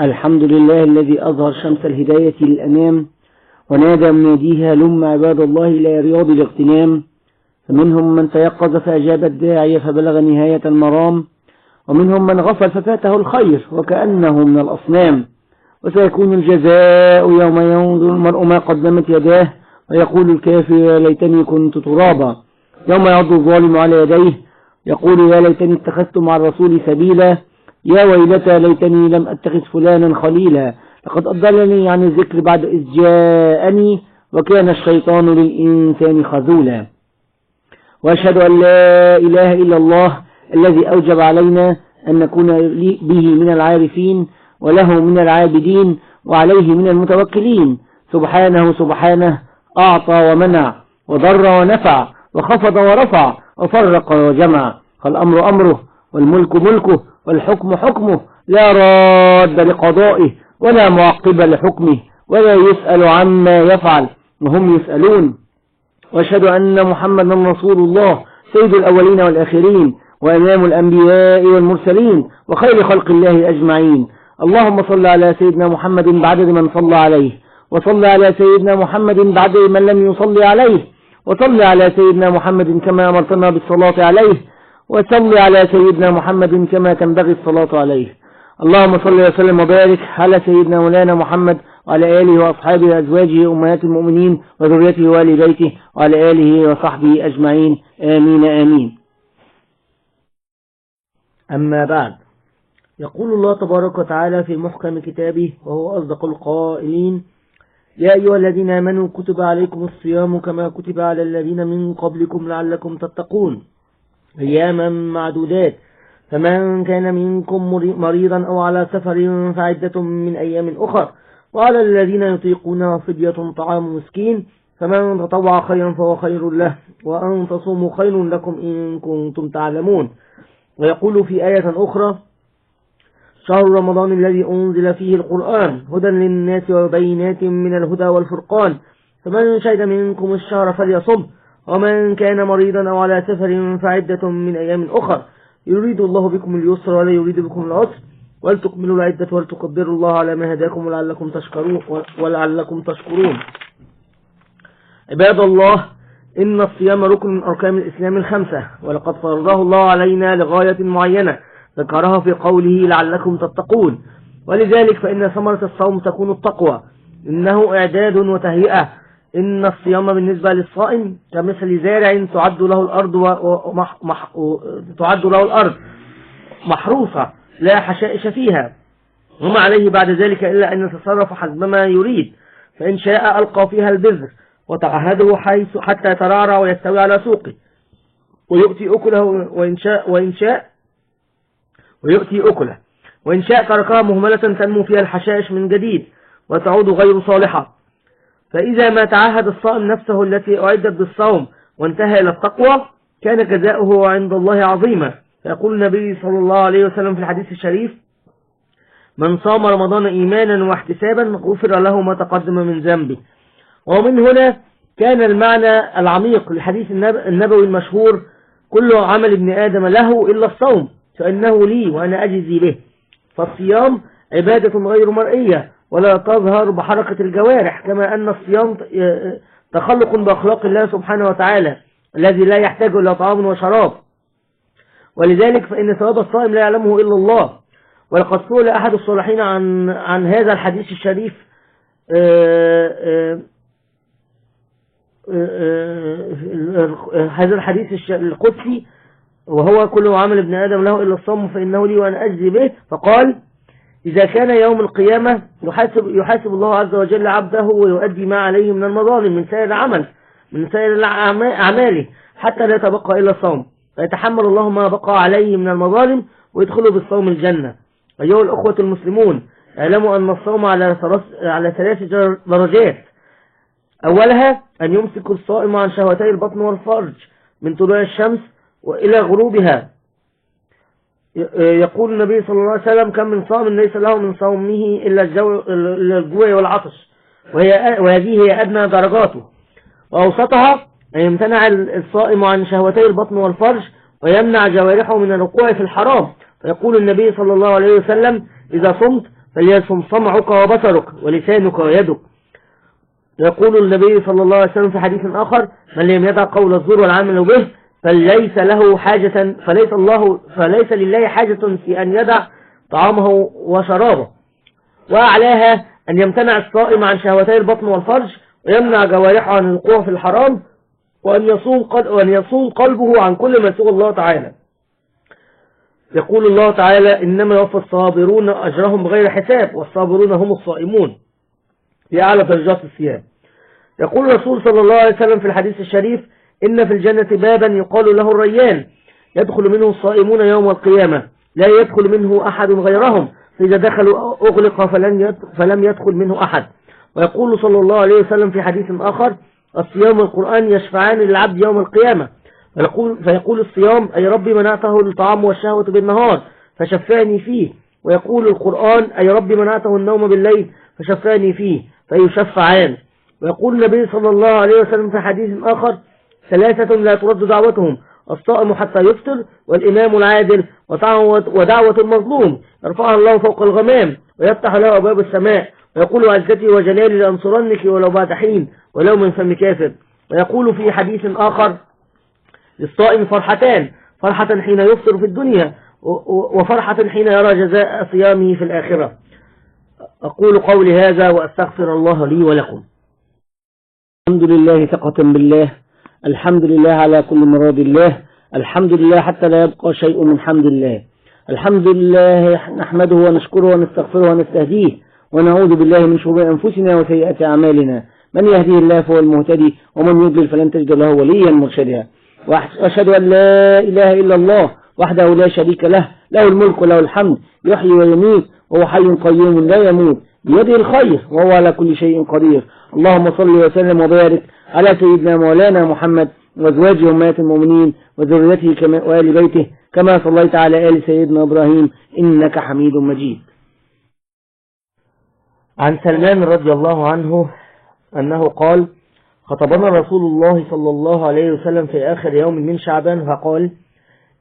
الحمد لله الذي أظهر شمس الهداية للأنام، ونادى مناديها لم عباد الله إلى رياض الاغتنام. فمنهم من تيقظ فأجاب الداعي فبلغ نهاية المرام، ومنهم من غفل ففاته الخير وكأنه من الأصنام. وسيكون الجزاء يوم ينظر المرء ما قدمت يداه، ويقول الكافر يا ليتني كنت ترابا. يوم يعض الظالم على يديه يقول يا ليتني اتخذت مع الرسول سبيلا، يا ويلتى ليتني لم أتخذ فلانا خليلا، لقد أضلني عن الذكر بعد إذ جاءني، وكان الشيطان للإنسان خذولا. وأشهد أن لا إله إلا الله الذي أوجب علينا أن نكون به من العارفين، وله من العابدين، وعليه من المتوكلين. سبحانه سبحانه أعطى ومنع، وضر ونفع، وخفض ورفع، وفرق وجمع. فالأمر أمره، والملك ملكه، والحكم حكمه، لا راد لقضائه ولا معقب لحكمه، ولا يسأل عما يفعل وهم يسألون. وأشهد أن محمدا رسول الله سيد الأولين والآخرين، وإمام الأنبياء والمرسلين، وخير خلق الله أجمعين. اللهم صل على سيدنا محمد بعدد من صلى عليه، وصل على سيدنا محمد بعدد من لم يصلي عليه، وصل على سيدنا محمد كما أمرتنا بالصلاة عليه، وصل على سيدنا محمد كما تنبغي الصلاة عليه. اللهم صل وسلم وبارك على سيدنا مولانا محمد وعلى آله وأصحابه أزواجه أمهات المؤمنين وذريته وآل بيته وعلى آله وصحبه أجمعين، آمين آمين. أما بعد، يقول الله تبارك وتعالى في محكم كتابه وهو أصدق القائلين: يا أيها الذين آمنوا كتب عليكم الصيام كما كتب على الذين من قبلكم لعلكم تتقون، أياما معدودات، فمن كان منكم مريضا أو على سفر فعدة من أيام أخر، وعلى الذين يطيقون فدية طعام مسكين، فمن تطوع خيرا فهو خير له، وأن تصوموا خير لكم إن كنتم تعلمون. ويقول في آية أخرى: شهر رمضان الذي أنزل فيه القرآن هدى للناس وبينات من الهدى والفرقان، فمن شهد منكم الشهر فليصم، ومن كان مريضا أو على سفر فعدة من أيام أخر، يريد الله بكم اليسر ولا يريد بكم العسر، ولتكملوا العدة ولتكبروا الله على ما هداكم ولعلكم تشكرون. عباد الله، إن الصيام ركن من أركان الإسلام الخمسة، ولقد فرضه الله علينا لغاية معينة ذكرها في قوله لعلكم تتقون. ولذلك فإن ثمرة الصوم تكون التقوى، إنه إعداد وتهيئة. إن الصيام بالنسبة للصائم كمثل زارع تعد له الأرض محروسة لا حشائش فيها، وما عليه بعد ذلك إلا أن يتصرف حسبما يريد، فإن شاء ألقى فيها البذر وتعهده حتى ترعرع ويستوي على سوقه ويؤتي أكله، وإن شاء تركها مهملة تنمو فيها الحشائش من جديد وتعود غير صالحة. فإذا ما تعهد الصائم نفسه التي أعدت بالصوم وانتهى إلى التقوى كان جزاؤه عند الله عظيما. فيقول النبي صلى الله عليه وسلم في الحديث الشريف: من صام رمضان إيمانا واحتسابا غفر له ما تقدم من ذنبه. ومن هنا كان المعنى العميق للحديث النبوي المشهور: كل عمل ابن آدم له إلا الصوم فإنه لي وأنا أجزي به. فالصيام عبادة غير مرئية ولا تظهر بحركة الجوارح، كما أن الصيام تخلق بأخلاق الله سبحانه وتعالى الذي لا يحتاج إلى طعام وشراب، ولذلك فإن ثواب الصائم لا يعلمه إلا الله. ولقد سئل أحد الصالحين عن هذا الحديث الشريف هذا الحديث القدسي، وهو كل عمل ابن آدم له إلا الصوم فإنه لي وأنا أجزي به، فقال: إذا كان يوم القيامة يحاسب الله عز وجل عبده ويؤدي ما عليه من المظالم من سائر أعماله حتى لا يتبقى إلا الصوم، فيتحمل الله ما بقى عليه من المظالم ويدخله بالصوم الجنة. أيها الأخوة المسلمون، اعلموا أن الصوم على 3 درجات. أولها أن يمسك الصائم عن شهوتي البطن والفرج من طلوع الشمس وإلى غروبها. يقول النبي صلى الله عليه وسلم: كم من صائم ليس له من صومه إلا الجوع والعطش، وهذه هي أدنى درجاته. وأوسطها أن يمتنع الصائم عن شهوتي البطن والفرج ويمنع جوارحه من الوقوع في الحرام. فيقول النبي صلى الله عليه وسلم: إذا صمت فليصم سمعك وبصرك ولسانك ويدك. يقول النبي صلى الله عليه وسلم في حديث آخر: من لم يدع قول الزور والعمل به فليس لله حاجة في أن يدع طعامه وشرابه. وأعلاها أن يمتنع الصائم عن شهوتي البطن والفرج، ويمنع جوارحه عن الوقوع في الحرام، وأن يصون قلبه عن كل ما سوى الله تعالى. يقول الله تعالى: إنما يوفى الصابرون أجرهم بغير حساب، والصابرون هم الصائمون، في أعلى درجات الصيام. يقول الرسول صلى الله عليه وسلم في الحديث الشريف: إن في الجنة بابا يقال له الريان، يدخل منه الصائمون يوم القيامة، لا يدخل منه أحد غيرهم، فإذا دخلوا أغلق فلم يدخل منه أحد. ويقول صلى الله عليه وسلم في حديث آخر: الصيام والقرآن يشفعان للعبد يوم القيامة. فيقول الصيام: أي ربي منعته الطعام والشهوة بالنهار فشفعني فيه. ويقول القرآن: أي ربي منعته النوم بالليل فشفعني فيه، فيشفعان. ويقول النبي صلى الله عليه وسلم في حديث آخر: ثلاثة لا ترد دعوتهم: الصائم حتى يفطر، والإمام العادل، ودعوة المظلوم يرفعها الله فوق الغمام ويفتح له أبواب السماء، ويقول: عزتي وجلالي لأنصرنك ولو بعد حين ولو من فم كافر. ويقول في حديث آخر: للصائم فرحتان: فرحة حين يفطر في الدنيا، وفرحة حين يرى جزاء صيامه في الآخرة. أقول قولي هذا وأستغفر الله لي ولكم. الحمد لله ثقة بالله، الحمد لله على كل مراد الله، الحمد لله حتى لا يبقى شيء من حمد الله. الحمد لله نحمده ونشكره ونستغفره ونستهديه، ونعوذ بالله من شرور أنفسنا وسيئات أعمالنا. من يهديه الله فهو المهتدي، ومن يضلل فلن تجد له وليا مرشدا. وأشهد أن لا إله إلا الله وحده لا شريك له، له الملك وله الحمد، يحيي ويميت وهو حي قيوم لا يموت، بيده الخير وهو على كل شيء قدير. اللهم صل وسلم وبارك على سيدنا مولانا محمد وأزواجه أمهات المؤمنين وذريته وآل بيته، كما صليت على آل سيدنا إبراهيم إنك حميد مجيد. عن سلمان رضي الله عنه أنه قال: خطبنا رسول الله صلى الله عليه وسلم في آخر يوم من شعبان فقال: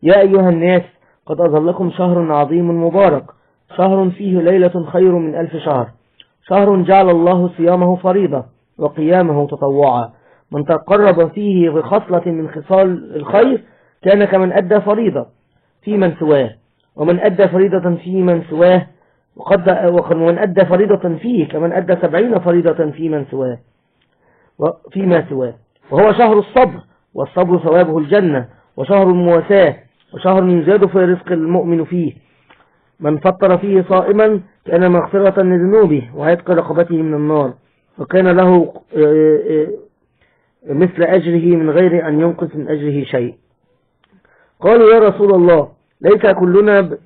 يا أيها الناس، قد أظلكم شهر عظيم مبارك، شهر فيه ليلة خير من 1000 شهر، شهر جعل الله صيامه فريضة وقيامه تطوعا، من تقرب فيه بخصلة من خصال الخير كان كمن أدى فريضة في من سواه، ومن أدى فريضة في من سواه ومن أدى فريضة فيه كمن أدى 70 فريضة فيما سواه. وهو شهر الصبر، والصبر ثوابه الجنة، وشهر المواساة، وشهر يزاد في رزق المؤمن فيه. من فطر فيه صائما كان مغفرة لذنوبه وعتق رقبته من النار، وكان له مثل أجره من غير أن ينقص من أجره شيء. قالوا: يا رسول الله، ليس كلنا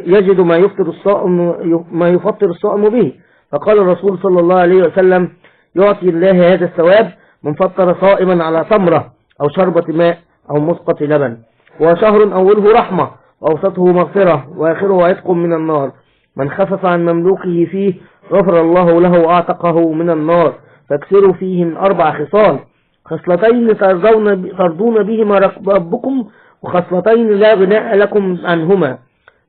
يجد ما يفطر الصائم به. فقال الرسول صلى الله عليه وسلم: يعطي الله هذا الثواب من فطر صائما على تمرة أو شربة ماء أو مسقة لبن. وشهر أوله رحمة، وأوسطه مغفرة، وآخره عتق من النار. من خفف عن مملوكه فيه غفر الله له وأعتقه من النار. فاكثروا فيه من 4 خصال: خصلتين ترضون بهما ربكم، وخصلتين لا غناء لكم عنهما.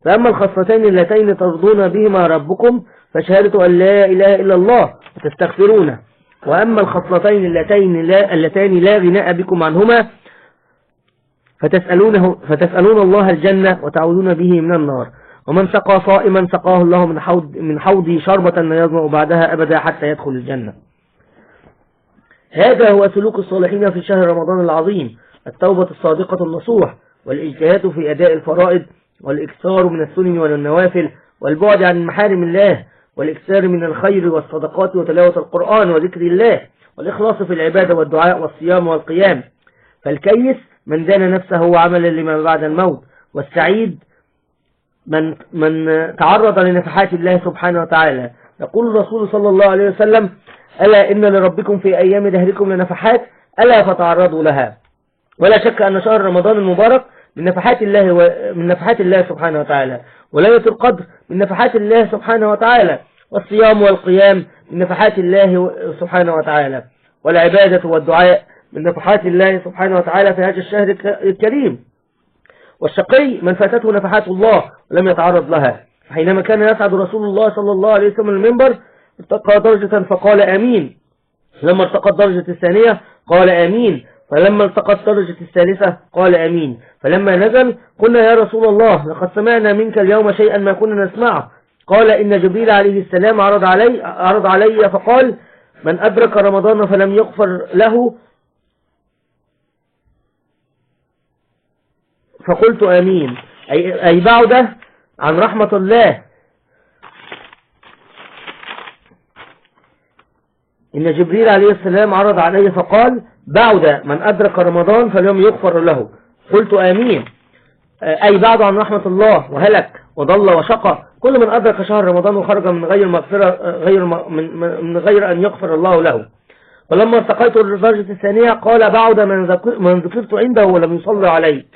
فأما الخصلتين اللتين ترضون بهما ربكم فشهادة أن لا إله إلا الله وتستغفرونه. وأما الخصلتين اللتان لا غناء بكم عنهما فتسألون الله الجنة وتعوذون به من النار. ومن سقى صائما سقاه الله من حوضي شربة لا يظمأ بعدها أبدا حتى يدخل الجنة. هذا هو سلوك الصالحين في شهر رمضان العظيم: التوبة الصادقة النصوح، والاجتهاد في أداء الفرائض، والإكثار من السنن والنوافل، والبعد عن محارم الله، والإكثار من الخير والصدقات وتلاوة القرآن وذكر الله، والإخلاص في العبادة والدعاء والصيام والقيام. فالكيس من دان نفسه وعمل لما بعد الموت، والسعيد من تعرض لنفحات الله سبحانه وتعالى. يقول الرسول صلى الله عليه وسلم: ألا إن لربكم في أيام دهركم لنفحات، ألا فتعرضوا لها. ولا شك أن شهر رمضان المبارك من نفحات الله سبحانه وتعالى، وليلة القدر من نفحات الله سبحانه وتعالى، والصيام والقيام من نفحات الله سبحانه وتعالى، والعبادة والدعاء من نفحات الله سبحانه وتعالى في هذا الشهر الكريم. والشقي من فاتته نفحات الله ولم يتعرض لها. حينما كان يسعد رسول الله صلى الله عليه وسلم المنبر ارتقى درجة فقال آمين، لما ارتقى الدرجة الثانية قال آمين، فلما ارتقى الدرجة الثالثة قال آمين، فلما نزل قلنا يا رسول الله لقد سمعنا منك اليوم شيئا ما كنا نسمعه. قال إن جبريل عليه السلام عرض علي فقال من أدرك رمضان فلم يغفر له فقلت آمين، أي بعد عن رحمة الله. إن جبريل عليه السلام عرض علي فقال بعد من أدرك رمضان فلم يغفر له، قلت آمين، أي بعد عن رحمة الله وهلك وضل وشقى كل من أدرك شهر رمضان وخرج من غير مغفرة من غير أن يغفر الله له. ولما ارتقيت للدرجة الثانية قال بعد من ذكرت عنده ولم يصلي عليك،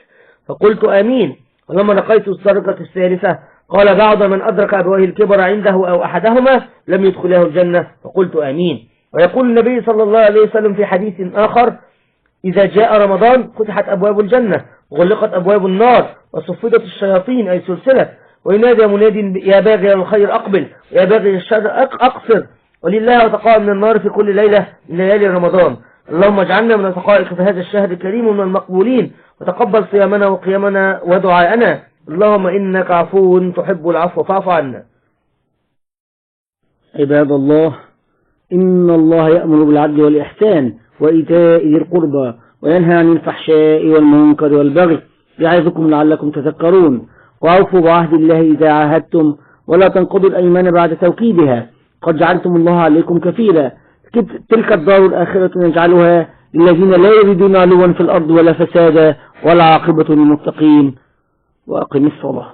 فقلت آمين. ولما لقيت الدرجة الثالثة قال بعد من أدرك أبويه الكبر عنده أو أحدهما لم يدخله الجنة، فقلت آمين. ويقول النبي صلى الله عليه وسلم في حديث آخر إذا جاء رمضان فتحت أبواب الجنة وغلقت أبواب النار وصفدت الشياطين أي سلسلة، وينادي مناد يا باغي الخير أقبل ويا باغي الشر أقصر، ولله وتقاء من النار في كل ليلة من ليالي رمضان. اللهم اجعلنا من التقائك في هذا الشهر الكريم ومن المقبولين، وتقبل صيامنا وقيامنا ودعاءنا. اللهم إنك عفو تحب العفو فاعف عنا. عباد الله، إن الله يأمر بالعدل والإحسان وإيتاء ذي القربى وينهى عن الفحشاء والمنكر والبغي يعظكم لعلكم تذكرون. وأوفوا بعهد الله إذا عاهدتم ولا تنقضوا الأيمان بعد توكيدها، قد جعلتم الله عليكم كفيلا. تلك الدار الآخرة نجعلها للذين لا يريدون علوا في الأرض ولا فسادا والعاقبة للمتقين. وأقم الصلاة.